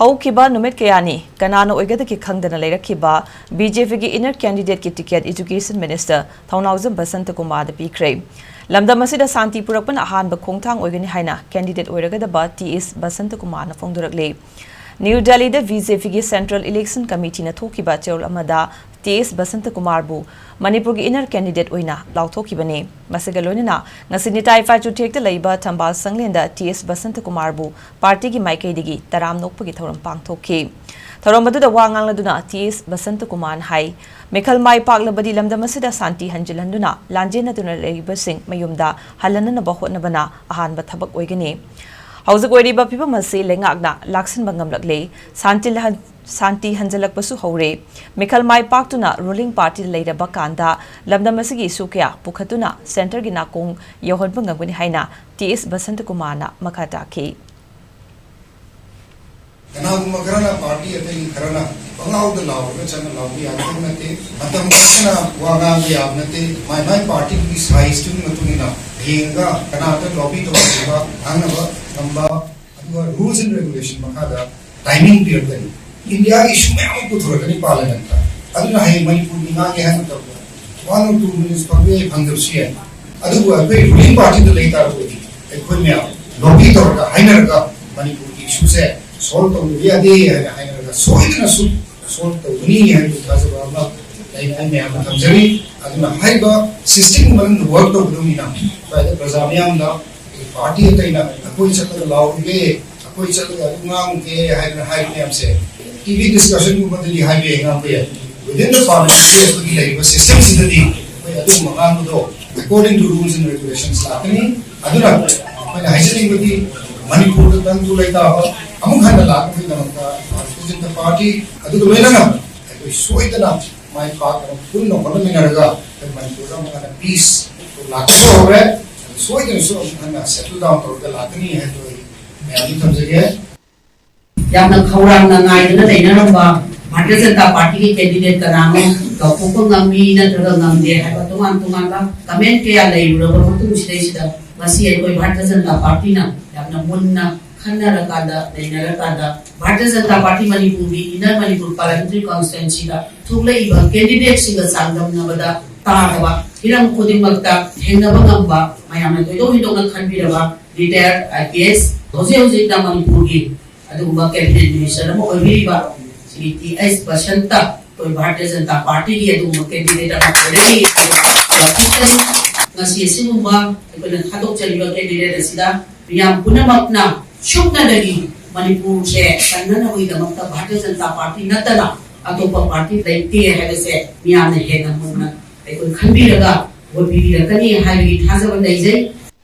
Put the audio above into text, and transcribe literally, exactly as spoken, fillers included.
ꯍꯧꯈꯤꯕ ꯅꯨꯃꯤꯠ ꯀꯌꯥꯅꯤ ꯀꯅꯥꯅ ꯑꯣꯏꯒꯗꯒꯦ ꯈꯪꯗꯅ ꯂꯩꯔꯛꯈꯤꯕ ꯕꯤ ꯖꯦ ꯄꯤꯒꯤ inner candidate ꯀꯤ ticket Education Minister ꯊꯧꯅꯥꯎꯖꯝ ꯕꯁꯟꯇ ꯀꯨꯃꯥꯔꯗ ꯄꯤꯈ꯭ꯔꯦ꯫ ꯂꯝꯗꯝ ꯑꯁꯤꯗ ꯁꯥꯟꯇꯤ ꯄꯨꯔꯛꯄꯅ ꯑꯍꯥꯟꯕ ꯈꯣꯡꯊꯥꯡ ꯑꯣꯏꯒꯅꯤ ꯍꯥꯏꯅ candidate ꯑꯣꯏꯔꯒꯗꯕ ꯇꯤ ꯑꯦꯁ ꯕꯁꯟꯇ ꯀꯨꯃꯥꯔꯅ ꯐꯣꯡꯗꯣꯔꯛꯂꯤ꯫ ꯅ꯭ꯌꯨ ꯗꯦꯜꯂꯤꯗ ꯕꯤ ꯖꯦ ꯄꯤꯒꯤ Central Election Committee ꯅ ꯊꯣꯛꯈꯤꯕ ꯆꯦꯔꯣꯜ ꯑꯃꯗ ꯇꯤ ꯑꯦꯁ ꯕꯁꯟꯇ ꯀꯨꯃꯥꯔꯕꯨ ꯃꯅꯤꯄꯨꯔꯒꯤ inner candidate ꯑꯣꯏꯅ ꯂꯥꯎꯊꯣꯛꯈꯤꯕꯅꯤ꯫ ꯃꯁꯤꯒ ꯂꯣꯏꯅꯅ ꯉꯁꯤ ꯅꯤꯇꯥꯏ ꯐꯥꯏ ꯆꯨꯊꯦꯛꯇ ꯂꯩꯕ ꯊꯝꯕꯥꯜ ꯁꯪꯂꯦꯟꯗ ꯇꯤ ꯑꯦꯁ ꯕꯁꯟꯇ ꯀꯨꯃꯥꯔꯕꯨ party ꯒꯤ ꯃꯥꯏꯀꯩꯗꯒꯤ ꯇꯔꯥꯝꯅ ꯑꯣꯛꯄꯒꯤ ꯊꯧꯔꯝ ꯄꯥꯡꯊꯣꯛꯈꯤ꯫ ꯊꯧꯔꯝ ꯑꯗꯨꯗ ꯋꯥ ꯉꯥꯡꯂꯗꯨꯅ ꯇꯤ ꯑꯦꯁ ꯕꯁꯟꯇ ꯀꯨꯃꯥꯔꯅ ꯍꯥꯏ, ꯃꯤꯈꯜ ꯃꯥꯏ ꯄꯥꯛꯂꯕꯗꯤ ꯂꯝꯗꯝ ꯑꯁꯤꯗ ꯁꯥꯟꯇꯤ ꯍꯟꯖꯤꯜꯍꯟꯗꯨꯅ ꯂꯥꯟꯖꯦꯟꯅꯗꯨꯅ ꯂꯩꯔꯤꯕꯁꯤꯡ ꯃꯌꯨꯝꯗ ꯍꯜꯍꯟꯅꯅꯕ ꯍꯣꯠꯅꯕꯅ ꯑꯍꯥꯟꯕ ꯊꯕꯛ ꯑꯣꯏꯒꯅꯤ꯫ ꯍꯧꯖꯤꯛ ꯑꯣꯏꯔꯤꯕ ꯐꯤꯕꯝ ꯑꯁꯤ ꯂꯩꯉꯥꯛꯅ ꯂꯥꯛꯁꯤꯟꯕ ꯉꯝꯂꯛꯂꯦ꯫ ꯁꯥꯟꯇꯤ ꯂꯍꯟ-, ꯁꯥꯟꯇꯤ ꯍꯟꯖꯤꯜꯂꯛꯄꯁꯨ ꯍꯧꯔꯦ꯫ ꯃꯤꯈꯜ ꯃꯥꯏ ꯄꯥꯛꯇꯨꯅ ruling party ꯗ ꯂꯩꯔꯕ ꯀꯥꯟꯗ ꯂꯝꯗꯝ ꯑꯁꯤꯒꯤ issue ꯀꯌꯥ ꯄꯨꯈꯠꯇꯨꯅ centre ꯒꯤ ꯅꯥꯀꯣꯡ ꯌꯧꯍꯟꯕ ꯉꯝꯒꯅꯤ ꯍꯥꯏꯅ ꯇꯤ ꯑꯦꯁ ꯕꯁꯟꯇ ꯀꯨꯃꯥꯔꯅ ꯃꯈꯥ ꯇꯥꯈꯤ꯫ ꯀꯅꯥꯒꯨꯝꯕ ꯈꯔꯅ, party ꯑꯇꯩ ꯈꯔꯅ ꯄꯪꯂꯥꯎꯗ ꯂꯥꯎꯔꯒ ꯆꯠꯅ ꯂꯥꯎꯕ ꯌꯥꯒꯗꯕ ꯅꯠꯇꯦ꯫ ꯃꯇꯝ ꯈꯔꯅ ꯋꯥ ꯉꯥꯡꯕ ꯌꯥꯕ ꯅꯠꯇꯦ꯫ ꯃꯥꯏ ꯃꯥꯏ party ꯒꯤ size ꯇꯨꯒꯤ ꯃꯇꯨꯡ ꯏꯟꯅ ꯌꯦꯡꯉꯒ ꯀꯅꯥꯗ lobby ꯇꯧꯕ, ꯉꯥꯡꯅꯕ ꯉꯝꯕ, ꯑꯗꯨꯒ rules and regulation ꯃꯈꯥꯗ timing ꯄꯤꯔꯛꯀꯅꯤ꯫ ꯏꯟꯗꯤꯌꯥꯒꯤ issue ꯃꯌꯥꯝ ꯑꯃ ꯄꯨꯊꯣꯔꯛꯀꯅꯤ parliament ꯇ꯫ ꯑꯗꯨꯅ ꯍꯌꯦꯡ ꯃꯅꯤꯄꯨꯔꯒꯤ ꯉꯥꯡꯒꯦ ꯍꯥꯏꯕ ꯃꯇꯝꯗ one or two minutes ꯐꯪꯕ ꯌꯥꯏ, ꯐꯪꯗꯕꯁꯨ ꯌꯥꯏ꯫ ꯑꯗꯨꯕꯨ ꯑꯩꯈꯣꯏ ruling party ꯗ ꯂꯩ ꯇꯥꯔꯒꯗꯤ ꯑꯩꯈꯣꯏ ꯃꯌꯥꯝ lobby ꯇꯧꯔꯒ, ꯍꯥꯏꯅꯔꯒ ꯃꯅꯤꯄꯨꯔꯒꯤ issue ꯁꯦ solve ꯇꯧꯗꯕ ꯌꯥꯗꯦ ꯍꯥꯏꯅ ꯍꯥꯏꯅꯔꯒ ꯁꯣꯏꯗꯅꯁꯨ solve ꯇꯧꯒꯅꯤ ꯍꯥꯏꯕꯒꯤ ꯊꯥꯖꯕ ꯑꯃ ꯑꯩꯅ ꯑꯩ ꯃꯌꯥꯝꯗ ꯊꯝꯖꯔꯤ꯫ ꯑꯗꯨꯅ ꯍꯥꯏꯔꯤꯕ system ꯒꯤ ꯃꯅꯨꯡꯗ work ꯇꯧꯒꯗꯕꯅꯤꯅ ꯁ꯭ꯋꯥꯏꯗ ꯄ꯭ꯔꯖꯥ ꯃꯌꯥꯝꯗ party ꯑꯇꯩꯅ ꯑꯩꯈꯣꯏ ꯆꯠꯂꯒ ꯂꯥꯎꯔꯨꯒꯦ, ꯑꯩꯈꯣꯏ ꯆꯠꯂꯒ ꯑꯗꯨ ꯉꯥꯡꯉꯨꯒꯦ ꯍꯥꯏꯗꯅ ꯍꯥꯏꯕ ꯃꯌꯥꯝꯁꯦ T V discussion ꯒꯨꯝꯕꯗꯗꯤ ꯍꯥꯏꯕ ꯌꯥꯏ, ꯉꯥꯡꯕ ꯌꯥꯏ꯫ Within the parliament ꯑꯩꯈꯣꯏꯒꯤ ꯂꯩꯔꯤꯕ system ꯁꯤꯗꯗꯤ ꯑꯩꯈꯣꯏ ꯑꯗꯨꯒꯨꯝꯕ ꯉꯥꯡꯕꯗꯣ according to rules and regulations ꯂꯥꯛꯀꯅꯤ꯫ ꯑꯗꯨꯅ ꯑꯩꯈꯣꯏꯅ ꯍꯥꯏꯖꯅꯤꯡꯕꯗꯤ ꯃꯅꯤꯄꯨꯔꯗ ꯇꯪꯗꯨ ꯂꯩꯇꯥꯕ ꯑꯃꯨꯛ ꯍꯟꯅ ꯂꯥꯛꯅꯕꯒꯤꯗꯃꯛꯇ ꯚꯥꯔꯇꯤꯌ ꯖꯅꯇꯥ ꯄꯥꯔꯇꯤ ꯑꯗꯨꯒ ꯂꯣꯏꯅꯅ ꯑꯩꯈꯣꯏ ꯁꯣꯏꯗꯅ ꯃꯥꯏ ꯄꯥꯛꯅꯕ ꯄꯨꯟꯅ ꯍꯣꯠꯅꯃꯤꯟꯅꯔꯒ ꯑꯩꯈꯣꯏ ꯃꯅꯤꯄꯨꯔꯗ ꯑꯃꯨꯛ ꯍꯟꯅ peace ꯂꯥꯛꯄꯁꯨ ꯍꯧꯔꯦ꯫ ꯁꯣꯏꯗꯅꯁꯨ ꯑꯃꯨꯛ ꯍꯟꯅ settle down ꯇꯧꯔꯒ ꯂꯥꯛꯀꯅꯤ ꯍꯥꯏꯕꯗꯨ ꯑꯩ ꯃꯌꯥꯝꯗ ꯊꯝꯖꯒꯦ꯫ ꯌꯥꯝꯅ ꯈꯧꯔꯥꯡꯅ ꯉꯥꯏꯗꯨꯅ ꯂꯩꯅꯔꯝꯕ ꯚꯥꯔꯇꯤꯌ ꯖꯅꯇꯥ ꯄꯥꯔꯇꯤꯒꯤ candidate ꯀꯅꯥꯅꯣ ꯂꯥꯎꯊꯣꯛꯄ ꯉꯝꯃꯤ ꯅꯠꯇ꯭ꯔꯒ ꯉꯝꯗꯦ ꯍꯥꯏꯕ ꯇꯣꯉꯥꯟ ꯇꯣꯉꯥꯟꯕ comment ꯀꯌꯥ ꯂꯩꯔꯨꯔꯕ ꯃꯇꯨꯡꯁꯤꯗꯩꯁꯤꯗ ꯉꯁꯤ ꯑꯩꯈꯣꯏ ꯚꯥꯔꯇꯤꯌ ꯖꯅꯇꯥ ꯄꯥꯔꯇꯤꯅ ꯌꯥꯝꯅ ꯃꯨꯟꯅ ꯈꯟꯅꯔꯀꯥꯟꯗ, ꯅꯩꯅꯔꯀꯥꯟꯗ, ꯚꯥꯔꯇꯤꯌ ꯖꯅꯇꯥ ꯄꯥꯔꯇꯤ ꯃꯅꯤꯄꯨꯔꯒꯤ ꯏꯟꯅꯔ ꯃꯅꯤꯄꯨꯔ ꯄꯥꯔꯂꯤꯌꯥꯃꯦꯟꯇꯔꯤ ꯀꯟꯁꯇꯤꯇ꯭ꯋꯦꯟꯁꯤꯗ ꯊꯣꯛꯂꯛꯏꯕ ꯀꯦꯟꯗꯤꯗꯦꯠꯁꯤꯡꯒ ꯆꯥꯡꯗꯝꯅꯕꯗ ꯇꯥꯗꯕ, ꯍꯤꯔꯝ ꯈꯨꯗꯤꯡꯃꯛꯇ ꯊꯦꯡꯅꯕ ꯉꯝꯕ, ꯃꯌꯥꯝꯅ ꯊꯣꯏꯗꯣꯛ ꯍꯦꯟꯗꯣꯛꯅ ꯈꯟꯕꯤꯔꯕ ꯔꯤꯇꯥꯌꯔ ꯑꯥꯏ ꯄꯤ ꯑꯦꯁ, ꯍꯧꯖꯤꯛ ꯍꯧꯖꯤꯛꯇ ꯃꯅꯤꯄꯨꯔꯒꯤ ꯑꯗꯨꯒꯨꯝꯕ ꯀꯦꯕꯤꯅꯦꯠ ꯃꯤꯅꯤꯁꯇꯔ ꯑꯃ ꯑꯣꯏꯕꯤꯔꯤꯕ ꯁ꯭ꯔꯤ ꯇꯤ ꯑꯩꯆ ꯕꯁꯟꯇ, ꯑꯩꯈꯣꯏ ꯚꯥꯔꯇꯤꯌ ꯖꯅꯇꯥ ꯄꯥꯔꯇꯤꯒꯤ ꯑꯗꯨꯒꯨꯝꯕ ꯀꯦꯟꯗꯤꯗꯦꯠ ꯑꯃ ꯑꯣꯏꯔꯛꯏ꯫ ꯑꯗꯨꯒ ꯋꯥꯈꯜ ꯉꯁꯤ ꯑꯁꯤꯒꯨꯝꯕ ꯑꯩꯈꯣꯏꯅ ꯊꯥꯗꯣꯛꯆꯔꯤꯕ ꯀꯦꯟꯗꯤꯗꯦꯠ ꯑꯁꯤꯗ ꯃꯤꯌꯥꯝ ꯄꯨꯝꯅꯃꯛꯅ ꯁꯨꯞꯅꯗꯒꯤ ꯃꯅꯤꯄꯨꯔꯁꯦ ꯀꯟꯅꯅꯕꯒꯤꯗꯃꯛꯇ ꯚꯥꯔꯇꯤꯌ ꯖꯅꯇꯥ ꯄꯥꯔꯇꯤ ꯅꯠꯇꯅ ꯑꯇꯣꯞꯄ ꯄꯥꯔꯇꯤ ꯂꯩꯇꯦ ꯍꯥꯏꯕꯁꯦ ꯃꯤꯌꯥꯝꯅ ꯍꯦꯟꯅ ꯃꯨꯟꯅ ꯑꯩꯈꯣꯏ ꯈꯟꯕꯤꯔꯒ ꯚꯣꯠ ꯄꯤꯕꯤꯔꯛꯀꯅꯤ ꯍꯥꯏꯕꯒꯤ ꯊꯥꯖꯕ ꯂꯩꯖꯩ꯫